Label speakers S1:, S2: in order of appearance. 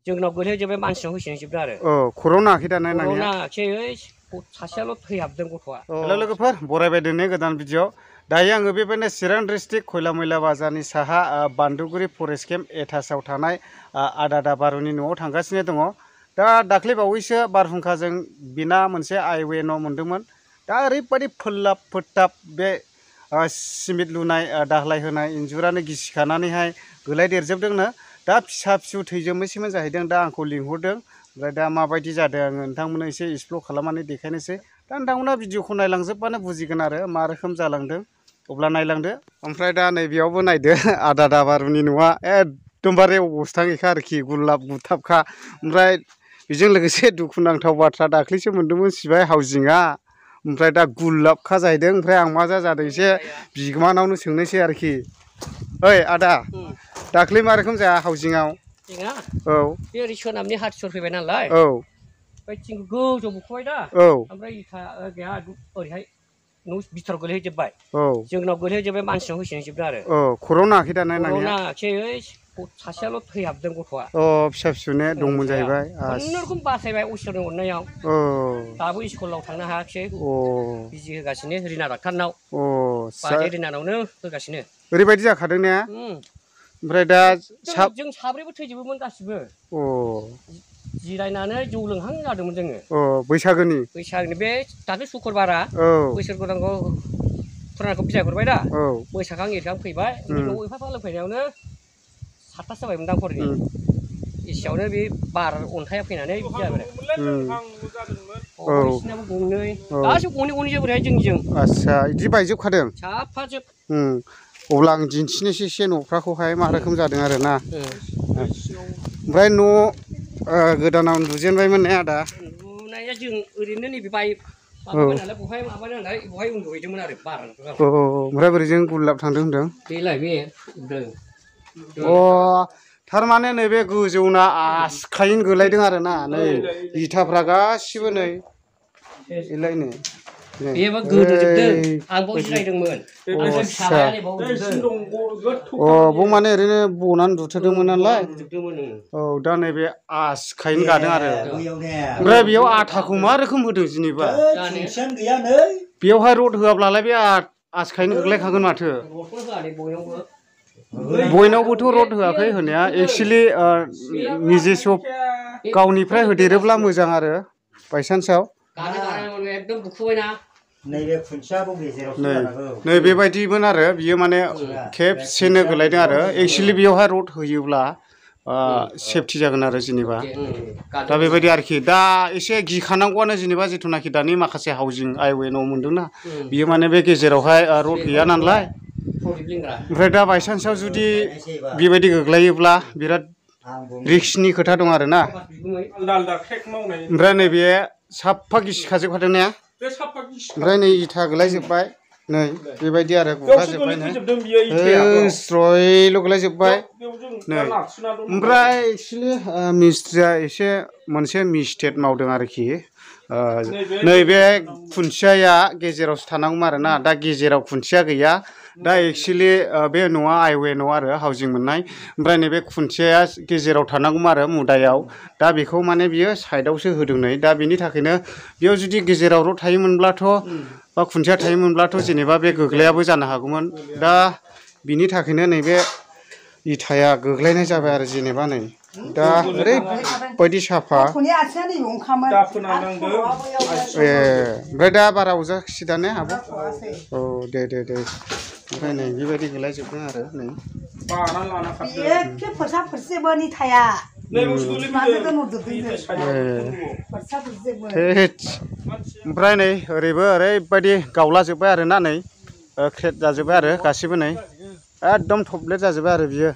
S1: जोंनाव गोलैजोब्बाय मानसिनाव होसिनजोबदों आरो
S2: खर'आव नाङाखै दा नायनाया
S1: नाङाखै सासेयाल' थैहाबदों गथ'आ
S2: हेल' लोगोफोर बरायबाय दिनै गोदान भिडिअ दायो आङो बेबायदिनो चिरां डिस्ट्रिक्ट खयला मैला बाजारनि साहा बान्दुगुरि फरेस्ट केम्प एटासआव थानाय आदा दाबारुनि न'आव थांगासिनो दङ दा दाख्लै बावैसो बारहुंखाजों बिना मोनसे हाइवे न' मोनदोंमोन दा ओरैबायदि फोल्लाब फोथाब बे सिमेन्ट लुनाय दाहलाय होनाय इन्जुरानो गिसिखानानैहाय गोलैदेरजोबदोंनो दा फिसा फिसौ थैजोबनोसैमोन जाहैदों दा आंखौ लिंहरदों ओमफ्राय दा माबायदि जादों आङो नोंथांमोननो एसे एक्सप्ल'र खालामनानै देखायनोसै दा नोंथांमोना भिडिअखौ नायलांजोबबानो बुजिगोन आरो मा रोखोम जालांदों अब्ला नायलांदो ओमफ्राय दा नैबेयावबो नायदो आदा दाबारुनि न'आ एकदमबारे अबस्थायैखा आरोखि गुलाब गुथाबखा ओमफ्राय बेजों लोगोसे दुखुनांथाव बाथ्रा दाख्लैसो मोन्दोंमोन सिबाय हाउजिंआ ओमफ्राय दा गुलाबखा जाहैदों ओमफ्राय आं मा जादों एसे बिगोमानावनो सोंनोसै आरोखि ओइ आदा दाख्लै मा रोखोम जाया हाउजिंआव औ
S1: बे ओरै सोनाबनि हाथिसर फैबाय नालाय
S2: औ
S1: ओमफ्राय थिंखौ गोजौ बुखुबाय दा
S2: औ
S1: ओमफ्राय इथा गैया ओरैहाय न' बिथोराव गोलैजोब्बाय
S2: औ
S1: जोंनाव गोलैजोब्बाय मानसिनाव होसिनजोबदों आरो
S2: खर'आव नाङाखै दा
S1: खर'आव
S2: नायनाया
S1: नाङाखै सासेयाल' थैहाबदों गथ'आ
S2: फिसा फिसौने दंमोन जाहैबाय
S1: खुनुरुखुम बासायबाय उसुरनि अननायाव दाबो स्कुलाव थांनो हायाखिसै बिजि होगासिनो रिना डाक्टारनाव बाजै रिनानावनो होगासिनो
S2: ओरैबायदि जाखादों ने ओमफ्राय दा
S1: जों साब्रैबो थैजोबोमोन गासिबो जिरायनानै जौ लोंहां जादोंमोन जोङो
S2: बैसागोनि
S1: बे दाख्लै सुक्रुबारा बोसोर गोदानखौ फुरानाखौ बिदाय हरबाय दा बैसाखां एरखां फैबाय ओमफ्राय न'आव एफा लोंफैनायावनो 7थासो जाबायमोन दां हरनि एसेयावनो बे बार अन्थाइया फैनानै बिदि जाबाय बिसिनाबो गंनै गासिबो गंनै गंनै जोबोरैहाय जोंनिजों
S2: आदसा बिदि बायजोबखादों
S1: साफाजोब
S2: अब्ला आं दिन्थिनोसै एसे न'फ्राखौहाय मा रोखोम जादों आरो ना ओमफ्राय न' गोदानाव उन्दुजेनबायमोन ने आदा
S1: उन्दुनाया जों ओरैनो नैबे माबाबाय नालाय बहाय उन्दुहैदोंमोन आरो बार
S2: ओमफ्राय बोरैजों गुलाब थांदों होनदों
S1: बेलाय बे
S2: थारमाने नैबे गोजौना आसखायैनो गोलैदों आरो ना नै इथाफ्रा गासिबो नै एलायनो
S1: बेबो गोदोजोबदों आं बाव जिरायदोंमोन
S2: बाव माने ओरैनो बनानै दुथोदोंमोन नालाय दा नैबे आसखायैनो गादों आरो ओमफ्राय बेयाव आथाखौ मा रोखोम होदों जेनेबा बेयावहाय रड होआब्लालाय बे आसखायैनो गोग्लैखागोन माथो बयनावबोथ' रड होआखै होनाया एक्सुवेलि निजेस' गावनिफ्राय होदेरोब्ला मोजां आरो बायसान्सआव नै बेबायदिमोन आरो बियो माने खेबसेनो गोलैदों आरो एक्सुवेलि बेयावहाय रड होयोब्ला सेफटि जागोन आरो जेनेबा दा बेबायदि आरोखि दा एसे गिखानांगौआनो जेनेबा जिथुनाखि दानि माखासे हाउजिं हाइवे न' मोन्दोंना बियो माने बे गेजेरावहाय रड गैया नालाय ओमफ्राय दा बायसान्सआव जुदि बेबायदि गोग्लैयोब्ला बिराद रिक्सनि खोथा दं आरो ना ओमफ्राय नैबे साफा गिसिखाजोबखादों ने ओमफ्राय नै इथा गोलैजोब्बाय नै बेबायदि आरो गुगाजोब्बाय स्रयल' गोलैजोब्बाय नै ओमफ्राय एक्सुवेलि मिस्ट्रिया एसे मोनसे मिस्टेक मावदों आरोखि नैबे खुन्थियाया गेजेरावसो थानांगौमोन आरो ना दा गेजेराव खुन्थिया गैया दा एक्सुवेलि बे न'आ हाइवे न' आरो हाउजिं मोननाय ओमफ्राय नैबे खुन्थियाया गेजेराव थानांगौमोन आरो मुदायाव दा बेखौ माने बियो साइडआवसो होदों नै दा बेनि थाखायनो बेयाव जुदि गेजेराव र' थायोमोनब्लाथ' बा खुन्थिया थायोमोनब्लाथ' जेनेबा बे गोग्लैयाबो जानो हागौमोन दा बिनि थाखायनो नैबे इथाया गोग्लैनाय जाबाय आरो जेनेबा नै दा ओरैबायदि साफा ओमफ्राय दा बारा अजाखिसै दा ने आब' दे ओमफ्राय नै बेबायदि गोलैजोबदों आरो नै ओमफ्राय नै ओरैबो ओरैबायदि गावलाजोब्बाय आरो ना नै क्रेक जाजोब्बाय आरो गासिबो नै एकदम थपलेट जाजोब्बाय आरो बियो